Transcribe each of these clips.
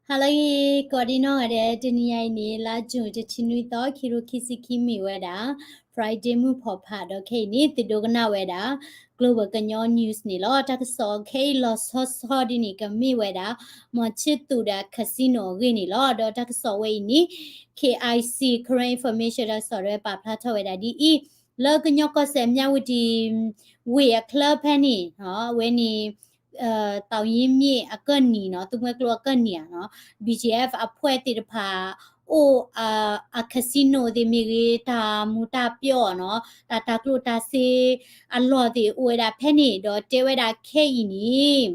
ဟါလၢအဂ့ၤ ကိးဒံနီၢ်ဂၤဒဲး, တနံၤညါအံၤန့ၣ် လါယူၤ တဆံနွံသီ ခံကထိခံဆံခံ မ့ၢ်ဝဲဒၣ် Friday မုၢ်ဖီၣ်ဖး ဒီးခဲအံၤန့ၣ် သုဒိကနၣ်ဝဲဒၣ် Global ကညီ news န့ၣ်လီၤ. တၢ်ကစီၣ်ခဲအံၤလီၤဆီဆီဒ်န့ၣ် ကမ့ၢ်ဝဲဒၣ် မီၤဆံၣ်သူးဒီး casino အဂ့ၢ်န့ၣ်လီၤ. ဒီးတၢ်ကစီၣ်ဝဲအံၤန့ၣ် K I C Karen Information တၢ်ကစီၣ်ဒၣ်ဝဲပာ်ဖျါထီၣ်ဝဲဒၣ်ဒ်အံၤ, လၢကညီကီၢ်စဲၣ် မြဝတီ ဝ့ၢ်အချၢဖဲန့ၣ် အဝဲန့ၣ် သီၣ်ယ့မ့ၣ်အကၢၢ်နံၤနီၤ, သူမှဲကျိအကၢၢ်နံၤဧါနီၤ, B G F အဖှဲၣ်သ့ၣ်တဖၣ် အိၣ်အ casino သ့ၣ်မ့ၢ်ဂ့ၤ, တၢ်မူတၢ်ပျီၢ်နီၤ, တၢ်တၤကျိၣ်တၤစ့အလီၢ်သ့ၣ် အိၣ်ဝဲဒၣ်ဖဲန့ၣ်, ဒီးတဲဝဲဒၣ်ခဲအံၤန့ၣ်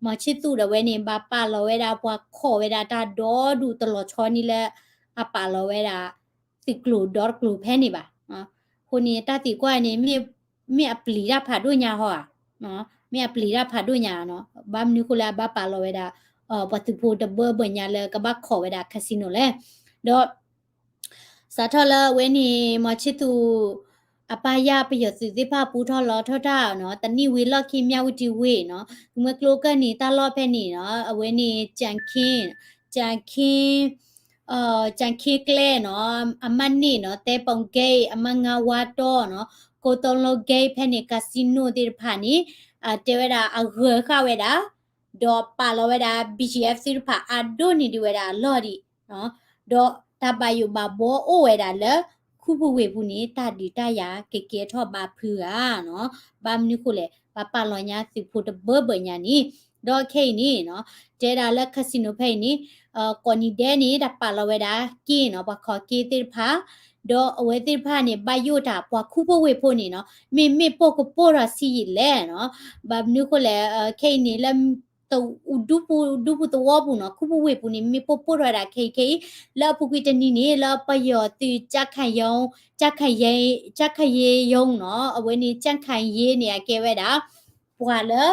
မီၤဆံၣ်သူးဒီးဝဲန့ၣ် ဘၣ်ပာ်လီၤဝဲဒၣ်ပှၤခိးဝဲဒၣ်တၢ်ဒီဒူၣ်တလီၤဆီန့ၣ်လၢ အပာ်လီၤဝဲဒၣ် သုးကျိၤဒီတကျိၤဖဲန့ၣ်ဘၣ်. အဃိန့ၣ် တၢ်သံကွၢ်န့ၣ် မ့ၢ်အပျံၤတၢ်ဖးဒိၣ်ညါဟီဧါ, မ့ၢ်အပျံၤတၢ်ဖးဒိၣ်ညါနီၤ, ဘၣ်မနုၤဃိလၢအဘၣ်ပာ်လီၤဝဲဒၣ် ပှၤသုးဖိတဘၢဘၢညါလၢကဘၣ်ခိးဝဲဒၣ် casino လဲၣ်. ဒီး စးထီၣ်လၢအဝဲန့ၣ် မီၤဆံၣ်သူး အပၢ်ယၢ်ပယီၤသုးသ့ၣ်တဖၣ်ပူထီၣ်လီထီၣ်တၢ်နီၤ, တနံၣ်ဝံၤလီၢ်ခံ မြဝတီ ဝ့ၢ်နီၤ, သူမှဲကျိအကၢၢ်နံၤတၢ်လီၢ်ဖဲန့ၣ်နီၤ, အဝဲန့ၣ် ကၠၣ်ခ့ ကၠၣ်ခ့ ကၠၣ်ခ့ကျဲနီၤ, အမှတ်နှစ်နီၤ, သဲပုံဂိတ်, အမှတ်ငါး ဝါတီနီၤ, ကိုးသုံးလုံးဂိတ်ဖဲန့ၣ် casino သ့ၣ်တဖၣ်န့ၣ် တဲဝဲဒၣ်အဂၢၤဃာ်ဝဲဒၣ် ဒီးပာ်လီၤဝဲဒၣ် B G F သ့ၣ်တဖၣ်အဒိၣ်န့ၢ်ဒံးဝဲဒၣ်အလီၢ်ဒံး, ဒီးတၢ်ဘၣ်ယိၣ်ဘၣ်ဘှီအိၣ်ဝဲဒၣ်လၢ ခူပူၤဝ့ၢ်ပူၤန့ၣ် တၢ်ဒုးတၢ်ယၤကကဲထီၣ်ဘၣ်ဖုဧါနီၤ, ဘၣ်မနုၤဃိလဲၣ် ဘၣ်ပာ်လီၤညါသုးဖိတဘၢဘၢညါန့ၣ်, ဒီးခဲအံၤန့ၣ်နီၤ, တဲဒၣ်လၢ casino ဖဲအံၤန့ၣ် ကိးနံၤဒဲးန့ၣ် တၢ်ပာ်လီၤဝဲဒၣ်က့နီၤ, ပှၤခိးက့သ့ၣ်တဖၣ်, ဒီးအဝဲသ့ၣ်တဖၣ်န့ၣ် ဘၣ်ယိၣ်တၢ်ပှၤခူဖိဝ့ၢ်ဖိန့ၣ်နီၤ, မ့မ့ၢ်ပိၢ်ကပိၢ်ထီၣ်ဆံးယံာ်လဲၣ်နီၤ, ဘၣ်မနုၤဃိလဲၣ်, ခဲအံၤန့ၣ်လၢ တဒူပူၤဒူပူၤသဝီပူၤနီၤ, ခူပူၤဝ့ၢ်ပူၤန့ၣ် မ့ၢ်ပိၢ်ပိၢ်ထီၣ်ဝဲဒၣ်ခဲအံၤခဲအံၤ, လၢအပူၤကွံာ်တနံၤန့ၣ် လၢပယီၤသုး ကြံ့ခိုင်ရေးနီၤ, အဝဲန့ၣ် ကြံ့ခိုင်ရေးန့ၣ် အကဲဝဲဒၣ် ပှၤလၢ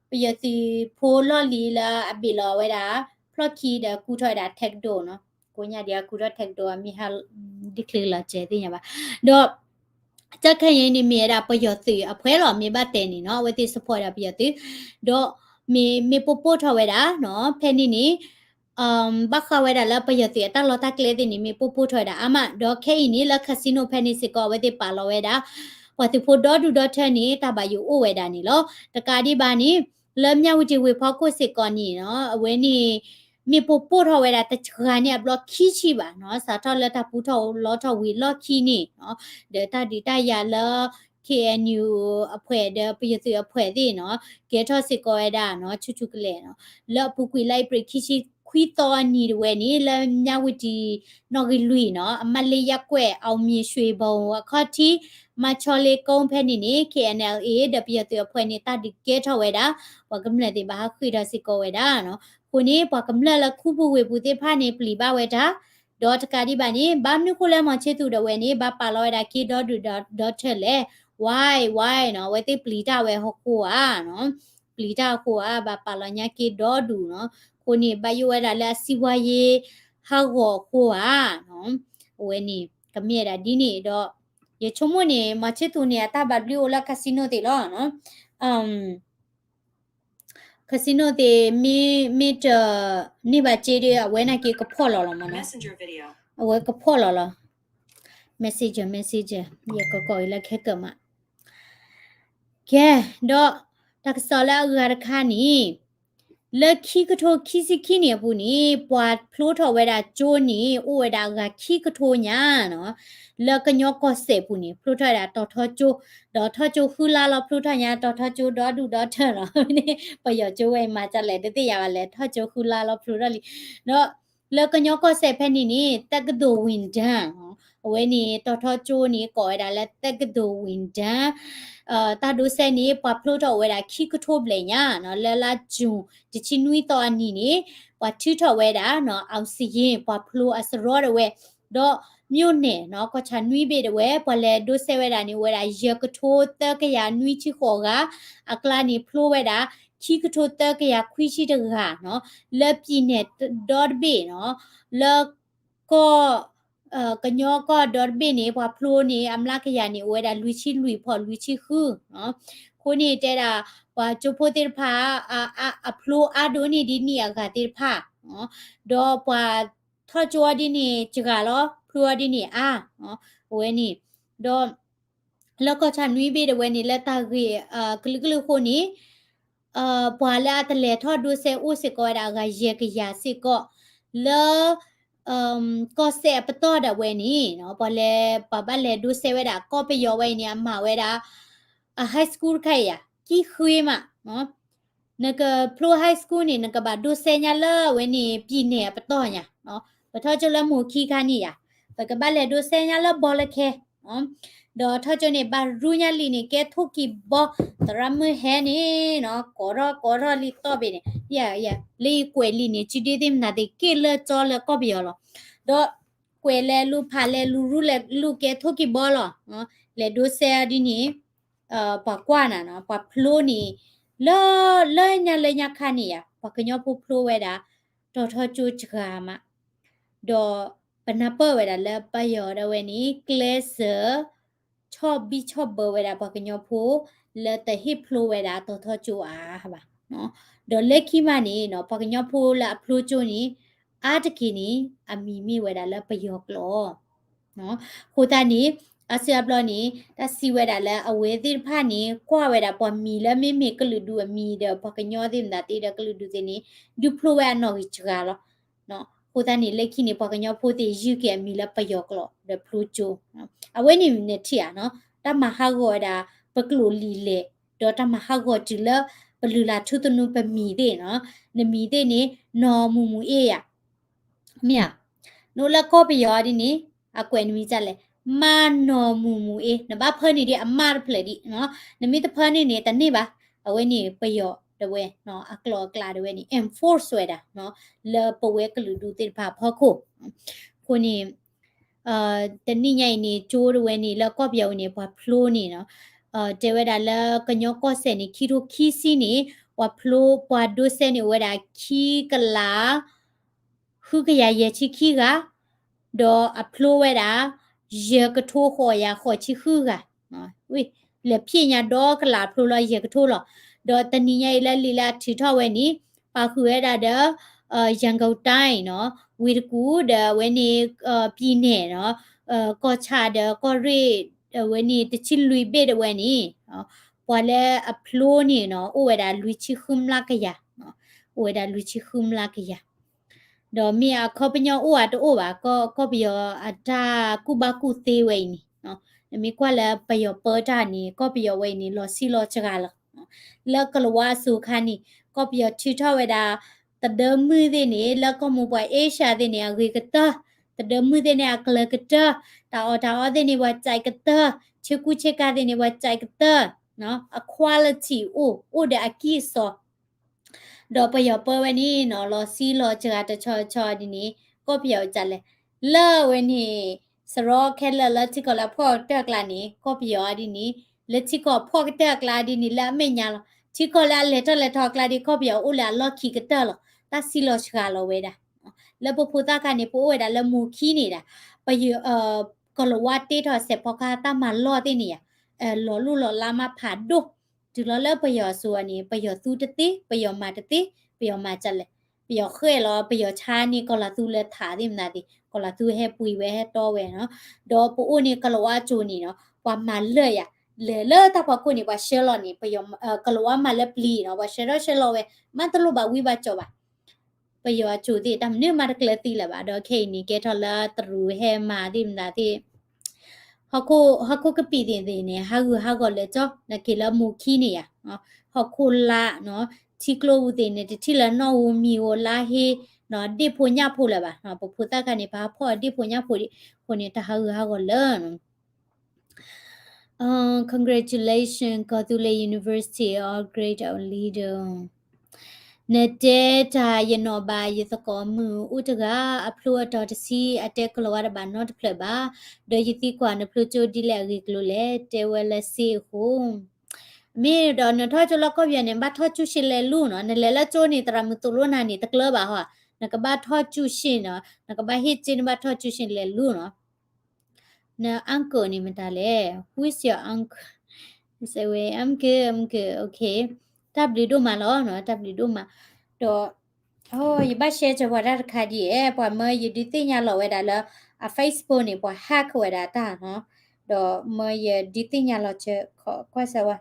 ပယီၤသုးဖိလီၢ်လံၤလၢအဘ့ၣ်လီၤဝဲဒၣ် ဖျီၣ်ခံဒီးကူထီၣ်ဝဲဒၣ် တက္ကသိုလ်နီၤ, ကိးညါဒံးအကူထီၣ် တက္ကသိုလ် အမံၤဟါ ဒ်ချ့လီၤစဲးသ့ၣ်ညါဘၣ်, ဒီး ကြံ့ခိုင်ရေးန့ၣ် မ့ၢ်ဝဲဒၣ်ပယီၤသုးအဖှဲၣ်လီၤ, မ့ၢ်ဘၣ်တဲန့ၣ်နီၤ, အဝဲသ့ၣ် support ဒၣ်ပယီၤသုး, ဒီးမ့ၢ် မ့ၢ်ပိၢ်ပိၢ်ထီၣ်ဝဲဒၣ်နီၤ, ဖဲန့ၣ်န့ၣ် ဘၣ်ဃးဝဲဒၣ်လၢပယီၤသုးအတၢ်လီၢ်တၢ်ကျဲသ့ၣ်န့ၣ် မ့ၢ်ပိၢ်ပိၢ်ထီၣ်ဝဲဒၣ်အါမး, ဒီးခဲအံၤန့ၣ် လၢ casino ဖဲန့ၣ်စ့ၢ်ကီး အဝဲသ့ၣ်ပာ်လီၤဝဲဒၣ် ပှၤသုးဖိဒီဒူၣ်ဒီထၢန့ၣ် တၢ်ဘၣ်ယိၣ်အိၣ်ဝဲဒၣ်န့ၣ်လီၤ. တကးဒံးဘၣ်န့ၣ် လၢ မြဝတီ ဝ့ၢ်ဖီခိၣ်စ့ၢ်ကီးန့ၣ်နီၤ, အဝဲန့ၣ် မ့ၢ်ပိၢ်ပိၢ်ထီၣ်ဝဲဒၣ်တဂၤန့ၣ်အဘျီခံဆံဘၣ်နီၤ, စးထီၣ်လၢတၢ်ပူထီၣ်လီထီၣ်ဝံၤလီၢ်ခံန့ၣ်နီၤ, ဒီးတၢ်ဒုးတၢ်ယၤလၢ K N U အဖှဲၣ်ဒီးပယီၤသုးအဖှဲၣ်သ့ၣ်နီၤ, ကဲထီၣ်စ့ၢ်ကီးဝဲဒၣ်နီၤ, ဆူၣ်ဆူၣ်ကလဲာ်နီၤ, လၢအပူၤကွံာ်လါအ့ဖြ့ၣ် ခံဆံခွံသီအနံၤတဝဲန့ၣ် လၢ မြဝတီ နီၣ်ဂံၢ်လွံၢ်နီၤ, အမှတ်လေးရပ်ကွက် အောင်မြင်ရွှေဘုံ အခီၣ်ထံး မါချီလေးကုန်း ဖဲန့ၣ်န့ၣ် K N L A ဒီးပယီၤသုးအဖှဲၣ်န့ၣ် တၢ်ဒုးကဲထီၣ်ဝဲဒၣ်, ပှၤကမျၢၢ်သ့ၣ်ဘၣ်ဟးဃ့ၢ်ထီၣ်စ့ၢ်ကီးဝဲဒၣ်နီၤ. အဃိန့ၣ် ပှၤကမျၢၢ်လၢခူပူၤဝ့ၢ်ပူၤသ့ၣ်တဖၣ်န့ၣ် ပျံၤဘၣ်ဝဲတၢ်, ဒီးတကးဒံးဘၣ်န့ၣ် ဘၣ်မနုၤဃိလၢ မီၤဆံၣ်သူးဒီးဝဲန့ၣ် ဘၣ်ပာ်လီၤဝဲဒၣ်က့ဒီဒူၣ်ဒီထၢလဲၣ်, why why နီၤ, အဝဲသ့ၣ်ပျံၤတၢ်ဝဲအဃိဧါနီၤ, ပျံၤတၢ်အဃိဧါ, ဘၣ်ပာ်လီၤညါက့ဒီဒူၣ်နီၤ. အဃိန့ၣ် ဘၣ်ယိၣ်ဝဲဒၣ်လၢအ စီးပွားရေး ဟးဂီၤအဃိဧါနီၤ. အဝဲန့ၣ် ကမ့ၢ်ဝဲဒၣ်ဒ်န့ၣ်ဒီး ယဆိကမိၣ်န့ၣ် မီၤဆံၣ်သူးန့ၣ် အတၢ်ဘၣ်ဘျုးအိၣ်လၢ casino သ့ၣ်လီၤနီၤ. casino သ့ၣ် မ့ၢ် မ့ၢ်တန့ၢ်ဘၣ်စ့ဒီး အဝဲနာ်က့ကဖီၣ်လီၤလီၤမးနီၤ, အဝဲကဖီၣ်လီၤလီၤ. messenger messenger ယကကိးအံၤလၢခဲကၢးမး. ကဲ, ဒီးတၢ်ကစီၣ်လၢအဂၤတခါန့ၣ် လၢခံကထိခံဆံခံနံၣ်အပူၤန့ၣ် ပှၤဖျိထီၣ်ဝဲဒၣ်ကၠိန့ၣ် အိၣ်ဝဲဒၣ်အဂၤခံကထိညါနီၤ. လၢကညီကီၢ်စဲၣ်ပူၤန့ၣ် ဖျိထီၣ်ဝဲဒၣ်တီၤထီကၠိ, ဒီးထီကၠိဃုလါလီၤဖျိထီၣ်ညါ, တီၤထီကၠိဒီဒူၣ်ဒီထၢလီၤ. ပယီၤကၠိဝဲအံၤမၤဒ်လဲၣ်တသ့ၣ်ညါဘၣ်လဲၣ်, ထီကၠိဃုလါလီၤဖျိထီၣ်လံ. ဒီးလၢကညီကီၢ်စဲၣ်ဖဲန့ၣ်န့ၣ် တက္ကသိုလ် ဝန်ထမ်း အဝဲန့ၣ် တီၤထီကၠိန့ၣ် ကိးဝဲဒၣ်လၢ တက္ကသိုလ် ဝန်ထမ်း တၢ်ဒိးစဲးန့ၣ် ပှၤဖျိထီၣ်အိၣ်ဝဲဒၣ်ခံကထိဘျဲၣ်ညါနီၤ. လၢလါယူၤ တဆံနွံသီအနံၤန့ၣ် ပှၤထုးထီၣ်ဝဲဒၣ်နီၤ အောင်စာရင်း ပှၤဖျိအစရီတဝဲ, ဒီး မြို့နယ် နီၤ ကီၢ်ဆၣ်နွံဘ့ၣ်တဝဲ ပှၤလဲၤဒိးစဲးဝဲဒၣ်န့ၣ် အိၣ်ဝဲဒၣ်ယဲၢ်ကထိသၢကယၤနွံဆံဃိးဂၤ, အကျါန့ၣ်ဖျိဝဲဒၣ် ခံကထိသၢကယၤခွံဆံတဂၤနီၤ. လၢ ပြည်နယ် ဒီတဘ့ၣ်နီၤ, လၢ ကီၢ် ကညီကီၢ်ဒီတဘ့ၣ်န့ၣ် ပှၤဖျိန့ၣ် အမျးကယၤန့ၣ် အိၣ်ဝဲဒၣ်လွံၢ်ဆံလွံၢ်ဖီၣ်လွံၢ်ဆံဃုနီၤ. အဃိန့ၣ်တဲဒၣ် ပှၤကၠိဖိသ့ၣ်တဖၣ် အဖျိအါဒိၣ်န့ၢ်ဒ်န့ၣ်အဂၤသ့ၣ်တဖၣ် ဒီးပှၤထီၣ်ကၠိအီၤဒ်န့ၣ်စှၤလီၤ, ဖျိအီၤဒ်န့ၣ်အါ, အဝဲန့ၣ်, ဒီး လၢကီၢ်ဆၣ်နွံဘ့ၣ်ဒၣ်ဝဲန့ၣ် လၢတၢ်ဂ့ၢ် ကလုာ်ကလုာ်အဃိန့ၣ် ပှၤလၢအတလဲၤထီၣ်ဒိးစဲအိၣ်စ့ၢ်ကီးဝဲဒၣ်အဂၤယဲၢ်ကယၤစ့ၢ်ကီး, လၢ ကီၢ်စဲၣ်အပတီၢ်ဒၣ်ဝဲန့ၣ် ပှၤလဲၤ ပှၤဘၣ်လဲၤဒိးစဲဝဲဒၣ်ကီၢ်ပယီၤဝဲအံၤန့ၣ် အမၤဝဲဒၣ် အ high school တခါအံၤယၤ ခံဃ့မး နကဖျိ high school န့ၣ် နကဘၣ်ဒိးစဲညါလၢအဝဲန့ၣ် ပြည်နယ် အပတီၢ်ညါ, ပထီၣ်ကၠိလၢမိၢ်ခံခါန့ၣ်ယၤ, ပကဘၣ်လဲၤဒိးစဲညါလၢဘီလၢခဲ, ဒီးထီၣ်ကၠိန့ၣ် ဘၣ်ရူညါလံာ်န့ၣ် ကဲထိၣ်ကံၢ်ဘီ, သရၣ်မုၣ်ဟဲန့ၣ်နီၤ ကိးထီၣ်ကိးထီၣ်လံာ်တီၢ်ဘ့ၣ်န့ၣ်, လၢယကွဲးလံာ်န့ၣ် စုဒ့သ့ၣ်မနုၤသ့ၣ်က့ၣ်လၢကၠီလၢကီၢ်ပယီၤလီၤ, ဒီးကွဲးလဲၤလူၤဖးလဲၤလူၤ ရူလဲၤလူၤ ကဲထိၣ်ကံၢ်ဘီလီၤ, လဲၤဒိးစဲဒ်န့ၣ် ပှၤကွၢ်နၤနီၤ ပှၤဖျိန့ၣ် လၢ လၢညါလၢညါခါန့ၣ်ယၤ ပှၤကညီဖိဖျိဝဲဒၣ် တီၤထီကၠိစှၤမး, ဒီးပနၢ်ပၢၢ်ဝဲဒၣ်လၢပယီၤဒၣ်ဝဲန့ၣ် ကျဲးစၢး ဆီၣ်ဘံၣ်ဆီၣ်ဘၢဝဲဒၣ်ပှၤကညီဖိ လၢတဟ့ၣ်ဖျိဝဲဒၣ်တီၤထီကၠိအါဘၣ်, ဒီးလၢခံမးန့ၣ်နီၤ ပှၤကညီဖိလၢအဖျိကၠိန့ၣ် အါတက့ၢ်န့ၣ် အမံၤမ့ၢ်ဝဲဒၣ်လၢပယီၤကျိာ် အဃိသတးန့ၣ် အါစုအါဘျီန့ၣ် တၢ်စံးဝဲဒၣ်လၢအဝဲသ့ၣ်တဖၣ်န့ၣ် ကွၢ်ဝဲဒၣ်ပှၤမံၤလၢမ့မ့ၢ်ကလုာ်ဒူၣ်အမံၤဒီး ပှၤကညီသ့ၣ်မတၤသ့ၣ်ဒီးကလုာ်ဒူၣ်သ့ၣ်န့ၣ် ဒုးဖျိဝဲအနီၣ်ဂံၢ်စှၤလီၤ. အဃိသတးန့ၣ် လၢခံန့ၣ် ပှၤကညီဖိသ့ၣ်ယုၢ်က့ၤအမံၤလၢပယီၤကျိာ်ဒီးဖျိကၠိ, အဝဲန့ၣ်နထံၣ်ဧါနီၤ တၢ်မၤဟးဂီၤဝဲဒၣ် ပကျိာ်လံာ်လဲၢ် ဒီးတၢ်မၤဟးဂီၤတုၤလၢ ပလုၢ်လၢ်ထူသနူပမံၤသ့ၣ်နီၤ, နမံၤသ့ၣ်န့ၣ် နီၢ်မူၤမူၤအ့ယၤ မ့ၢ်ဧါ, နအိၣ်လၢကီၢ်ပယီၤဒ်န့ၣ် အကွဲးနမံၤဒ်လဲၣ်, မါနီၢ်မူၤမူၤအ့, နဘၣ်ဖၢန့ၢ်ဒ်အမါတဖျၢၣ်ဒံး, နမ့ၢ်တဖၢန့ၢ်န့ၣ် တန့ၢ်ဘၣ်, အဝဲန့ၣ်ပယီၤဒၣ်ဝဲ အကျိာ်အကျဲဒၣ်ဝဲန့ၣ် enforce ဝဲဒၣ် လၢပဝဲကလုာ်ဒူၣ်သ့ၣ်တဖၣ်အဖီခိၣ်, အဃိန့ၣ် တနံၣ်ညါအံၤန့ၣ် ကၠိဒၣ်ဝဲန့ၣ် လၢကီၢ်ပယီၤအံၤန့ၣ် ပှၤဖျိန့ၣ်နီၤ, တဲဝဲဒၣ်လၢကညီကီၢ်စဲၣ်န့ၣ် ခံထိခံဆံန့ၣ် ပှၤဖျိ ပှၤဒိးစဲန့ၣ်အိၣ်ဝဲဒၣ်ခံကလး ဃုကယၤယဲၢ်ဆံခံဂၤ, ဒီးအဖျိဝဲဒၣ် ယဲၢ်ကထိဃိးယၤဃိးဆံဃုဂၤ, လဲၤဖံးညါဒီကလးဖျိလီၤယဲၢ်ကထိလီၤ. ဒီးတနံၤညါအံၤလၢလံာ်လၢအထုးထီၣ်ဝဲန့ၣ် ပာ်ဃုာ်ဝဲဒၣ်ဒီး ရန်ကုန်တိုင်းနီၤ, ဝ့ၢ်တကူၣ်ဒီးအဝဲန့ၣ် ပြည်နယ်နီၤ, ကီၢ်ဆၣ်ဒီးကီၢ်ရ့ၣ် အဝဲန့ၣ်တဆံလွံၢ်ဘ့ၣ်ဒၣ်ဝဲန့ၣ် ပှၤလၢအဖျိန့ၣ်နီၤ အိၣ်ဝဲဒၣ်လွံၢ်ဆံဃုမျးကယၤ, အိၣ်ဝဲဒၣ်လွံၢ်ဆံဃုမျးကယၤ ဒီးမ့ၢ်အခီပညီအိၣ်အတအိၣ်ဘၣ် ကီၢ်ပယီၤအတၢ်ကူၣ်ဘၣ်ကူၣ်သ့ဝဲအံၤန့ၣ်, နမ့ၢ်ကွၢ်လၢပယီၤပၢတၢ်န့ၣ် ကီၢ်ပယီၤဝဲအံၤန့ၣ် လီၤဆံးလီၤစှၤလီၤ. လၢကလၤဝါအစိၤအခါန့ၣ် ကီၢ်ပယီၤထုးထီၣ်ဝဲဒၣ် သဒၢမုၢ်သ့ၣ်န့ၣ် လၢကီၢ်မိၢ်ပှၢ် Asia သ့ၣ်န့ၣ် အဂ့ၤကတၢၢ်, သဒၢမုၢ်သ့ၣ်န့ၣ် အကျၢၤကတၢၢ်, တၢ်အီၣ်တၢ်အီသ့ၣ်န့ၣ် ပှၤစဲးကတၢၢ်, ဆ့ကူဆ့ကၤသ့ၣ်န့ၣ် ပှၤစဲးကတၢၢ်, အ quality အိၣ် အိၣ်ဒီးအကံၢ်အစီ ဒီးပယီၤပၢဝဲန့ၣ်နီၤ လီၤဆံးလီၤစှၤတဆီဆီဒ်န့ၣ် ကီၢ်ပယီၤအံၤလဲၣ်, လၢဝဲန့ၣ် စရီခဲလၢာ်လၢထံကီၢ်လၢအဖှီၣ်ကတၢၢ်အကျါန့ၣ် ကီၢ်ပယီၤဒ်န့ၣ်, လၢထံကီၢ်ဖှီၣ်ကတၢၢ်အကျါဒ်န့ၣ် လၢအမဲာ်ညါလီၤ. ထံကီၢ်လၢအလဲၤထီၣ်လဲၤထီအကျါဒ် ကီၢ်ပယီၤအိၣ်လၢအလီၢ်ခံကတၢၢ်လီၤ. တၢ်ဆံးလီၤစှၤလီၤဝဲဒၣ် လၢပဖိသၣ်ခါန့ၣ် ပအိၣ်ဝဲဒၣ်လၢမိၢ်ခံန့ၣ်ဒၣ် ပယီၤ ကလၤဝါတ့ထီၣ်စဲးဖီကဟၣ်တၢ်မၤလီၢ်သ့ၣ်န့ၣ်ယါ လီၤလိၢ်လီၤလးမးဖးဒိၣ်, တုၤလီၤလၢပယီၤစိၤန့ၣ် ပယီၤသူတသ့ ပယီၤမၤတသ့ ပယီၤမၤဒ်လဲၣ်, ပယီၤဃဲၣ်လီၤ ပယီၤဆါန့ၣ် ကီၤလၤသူလၢထးသ့ၣ်မနုၤသ့ၣ် ကီၤလၤသူဟဲပှ့ၤဝဲဟဲတီဝဲနီၤ, ဒီးပအိၣ်န့ၣ်ကလၤဝါအစိၤန့ၣ်နီၤ ပှၤမၤလၢာ်ယါ လဲၤလၢတၢ်ဖီခိၣ်န့ၣ် ပှၤဆှၢလီၤန့ၣ် ပယီၤ ကလၤဝါမၤလၢပျံၤနီၤ ပှၤဆှၢထီၣ်ဆှၢလီၤဝဲ မ့ၢ်တလိၣ်ဘၣ်ဝံဘၣ်ကၠီၤဘၣ် ပယီၤအစိၤသ့ၣ် တၢ်မနုၤမးတကျၢၤသံလၢၤဘၣ် ဒီးခဲအံၤန့ၣ် ကဲထီၣ်လၢတရူးဟဲမၤသ့ၣ်မနုၤသ့ၣ် ဟီၣ်ခိၣ်ကပံာ်သ့ၣ်န့ၣ် ဟးဂူာ်ဟးဂီၤလၢာ်ကၠီ နက့ၤလၢမိၢ်ခံန့ၣ်ယါ ဟီၣ်ခိၣ်လါနီၤ ထံကျိပူၤသ့ၣ်န့ၣ် တထံၣ်လၢနီၣ်ဧိၤမံၤဧိၤလါဟ့နီၤ ဒ့ၣ်ဖိညၣ်ဖိလၢၤဘၣ် ပဖိသၣ်ခါန့ၣ် ပဟးဖီၣ်ဒ့ၣ်ဖိညၣ်ဖိဒံး အဃိန့ၣ် တၢ်ဟးဂူာ်ဟးဂီၤလၢာ် Congratulations ကီၢ်သူလ့ၤ University of Great Leader နတဲတၢ်ယနီၣ်ဘၣ် ယသကိးမုၣ်အိၣ်တဂၤ အဖျိအတီၤတဆံ အတဲကလီၤဝါတဘၣ်နီတဖျၢၣ်ဘၣ်, ဒီးယသံကွၢ်နဖျိကၠိဒ်လဲၣ်အဂ့ၢ်ကျိၤလဲၣ် တဲဝဲလၢစ့အဃိ မ့ၢ်ဒီးနထီၣ်ကၠိလၢကီၢ်ပယီၤန့ၣ် ဘၣ်ထီၣ်ကၠူၣ်ၡ့လဲၤလူၤနီၤ, နလဲၤလၢကၠိန့ၣ် သရၣ်မုၣ်သိၣ်လိနၤန့ၣ် တကျၢၤဘၣ်ဟီ, နကဘၣ်ထီၣ်ကၠူၣ်ၡ့နီၤ, နကဘၣ်ဟ့ၣ်ကၠ့နဘၣ်ထီၣ်ကၠူၣ်ၡ့လဲၤလူၤနီၤ န uncle န့ၣ်မတၤလဲၣ် Who is your uncle? Say, I'm good, I'm good, okay. တၢ်ဘျုးဒိၣ်မးလီၤနီၤ, တၢ်ဘျုးဒိၣ်မး, ဒီး ယဘၣ် share စၢၤပှၤတၢ်တခါဒ်အဲၣ် ပှၤမၢယဒုးသ့ၣ်ညါလီၤဝဲဒၣ်လၢ အ Facebook န့ၣ် ပှၤ hack ဝဲဒၣ်တၢ်နီၤ, ဒီးမၢယဒုးသ့ၣ်ညါလီၤစၢၤ ကွၢ်စၢၤဝဲ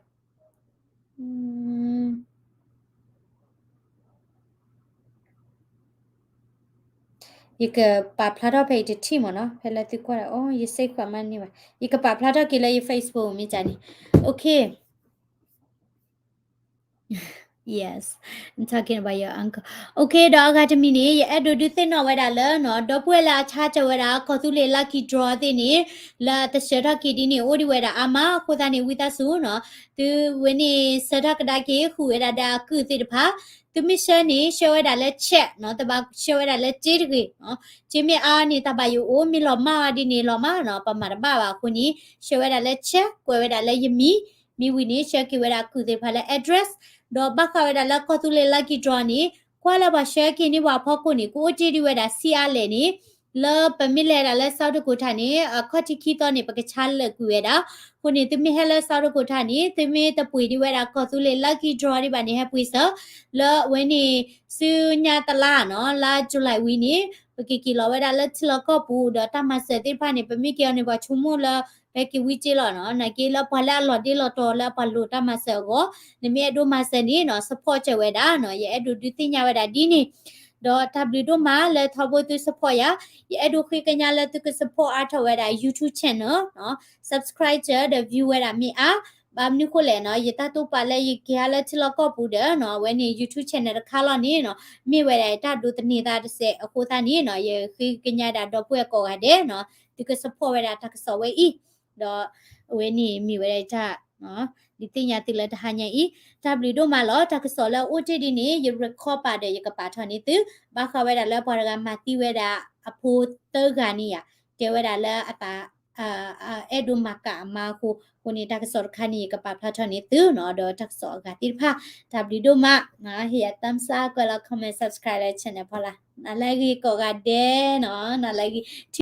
ယကပာ်ဖျါထီၣ်ဖဲအံၤတထံၣ်မ့ၢ်နီၤ, ဖဲလၢသုကွၢ်ဒီး အိ ယစ့ခွါမးန့ၢ်ဘၣ်, ယကပာ်ဖျါထီၣ်က့ၤလၢယ Facebook မ့ၢ်ကန့ၣ်, OK, yes, I'm talking about your uncle. OK, ဒီးအဂၤတမံၤန့ၣ် ယအဲၣ်ဒိးဒုးသ့ၣ်နီၣ်ဝဲဒၣ်လၢနီၤ ဒီပုၢ်ဝဲၢ်လၢအဆါစၢၤဝဲဒၣ် ကီၢ်သူလ့ၤ lucky draw သ့ၣ်န့ၣ် လၢအတဆှၢထီၣ်က့ၤဒ်န့ၣ် အိၣ်ဒံးဝဲဒၣ်အါမး, အဃိသတးန့ၣ် ဝံသးစူၤနီၤ သုဝဲန့ၣ် ဆှၢထီၣ်ကဒါက့ၤ ဃုာ်ဝဲဒၣ်ဒီးအကုၢ်သ့ၣ်တဖၣ်, သုမ့ၢ်ဆှၢန့ၣ် ဆှၢဝဲဒၣ်လၢ check နီၤ, တဘၣ်ဆှၢဝဲဒၣ်လၢစ့တဂ့ၤနီၤ, စ့မ့ၢ်အါန့ၣ် တၢ်ဘၣ်ယိၣ်အိၣ်, မ့ၢ်လီၤမၢ်အီၤဒ်န့ၣ် လီၤမၢ်နီၤ, ပမၤတဘၣ်ဘၣ်အဃိန့ၣ် ဆှၢဝဲဒၣ်လၢ check, ကွဲးဝဲဒၣ်လၢယမံၤ, မ့ၢ်ဝံၤန့ၣ် ဆှၢက့ၤဝဲဒၣ်အကုၢ်သ့ၣ်တဖၣ်လၢ address, ဒီးဘၣ်ဃးဝဲဒၣ်လၢကီၢ်သူလ့ၤ lucky draw န့ၣ် ကွၢ်လၢပှၤဆှၢက့ၤန့ၢ်ပှၤအဖီခိၣ်န့ၣ် ကအိၣ်တ့ၢ်ဒံးဝဲဒၣ် ဆံးအါလဲၣ်န့ၣ်, လၢပမ့ၢ်လဲၤဒၣ်လၢ South Dakota န့ၣ် အခီၣ်ထံးခံသီန့ၣ် ပကဆါလၢာ်ကွံာ်ဝဲဒၣ်, အဃိန့ၣ် သုမ့ၢ်ဟဲလၢ South Dakota န့ၣ် သုမ့ၢ်တပှ့ၤဒံးဝဲဒၣ်ကီၢ်သူလ့ၤ lucky draw ဒံးဘၣ်န့ၣ် ဟဲပှ့ၤစၢၤ, လၢအဝဲန့ၣ် ဆူညါတလါနီၤ, လါ July ဝံၤန့ၣ် ပကက့ၤလီၤဝဲဒၣ်လၢထံလီၢ်ကီၢ်ပူၤ ဒီးတၢ်မၤစၢၤသ့ၣ်တဖၣ်န့ၣ် ပမ့ၢ်က့ၤအီၤန့ၣ် ပှၤဆိကမိၣ်လၢ ဖဲက့ၤဝံက့လီၤနီၤ, နာ်က့လၢပှၤလၢအလီၤဒ့လီၤတီၤလၢအပှၤလိၣ်တၢ်မၤစၢၤအဂီၢ်, နမ့ၢ်အဲၣ်ဒိးမၤစၢၤန့ၣ်နီၤ support စၢၤဝဲဒၣ်နီၤ, ယအဲၣ်ဒိးဒုးသ့ၣ်ညါဝဲဒၣ်ဒ်န့ၣ်, ဒီးတၢ်ဘျုးဒိၣ်မးလၢထီဘိသု support ယၤ, ယအဲၣ်ဒိးဃ့ကညးလၢသုက support အါထီၣ်ဝဲဒၣ် YouTube channel နီၤ, subscribe ဒီး view ဝဲဒၣ်မ့ၢ်အါ, ဘၣ်မနုၤဃိလဲၣ်နီၤ, ယတၢ်တိာ်ပာ်လၢယက့ၤဟးလၢထံလီၢ်ကီၢ်ပူၤဒီးနီၤ, အဝဲန့ၣ် YouTube channel တခါလီၤန့ၣ်နီၤ, မ့ၢ်ဝဲဒၣ်ယတၢ်ဒိးသန့ၤသးတစဲးအဃိသတးန့ၣ်နီၤ, ယဃ့ကညးဒၣ်ဒီပုၢ်ဝဲၢ်ကိးဂၤဒဲးနီၤ, သုက support ဝဲဒၣ်တၢ်ကစီၣ်ဝဲအံၤ, ဒီးအဝဲန့ၣ်မ့ၢ်ဝဲဒၣ်ယတၢ် ဒုးသ့ၣ်ညါသုလၢတဟါညါအံၤ, တၢ်ဘျုးဒိၣ်မးလီၤ, တၢ်ကစီၣ်လၢအအိၣ်တ့ၢ်ဒ်န့ၣ် ယ record ပာ်ဒီး ယကပာ်ထီၣ်န့ၢ်သု, ဘၣ်ဃးဝဲဒၣ်လၢပှၤတဂၤမၤသံဝဲဒၣ်အဖိသၢဂၤန့ၣ်ယၤ, တဲဝဲဒၣ်လၢအသး အဲၣ်ဒိးမၤကၣ်အမါအဃိ, အဃိန့ၣ် တၢ်ကစီၣ်တခါန့ၣ် ယကပာ်ဖျါထီၣ်န့ၢ်သုနီၤ, ဒီးတၢ်ကစီၣ်အဂၤသ့ၣ်တဖၣ်, တၢ်ဘျုးဒိၣ်မး, ဟ့ၣ်ယၤ thumbs up ကွဲးလီၤ comment subscribe လၢ channel ဖီလာ်, နၤလၢအဂ့ၤကိးဂၤဒဲးနီၤ, နၤလၢအဂ့ၤ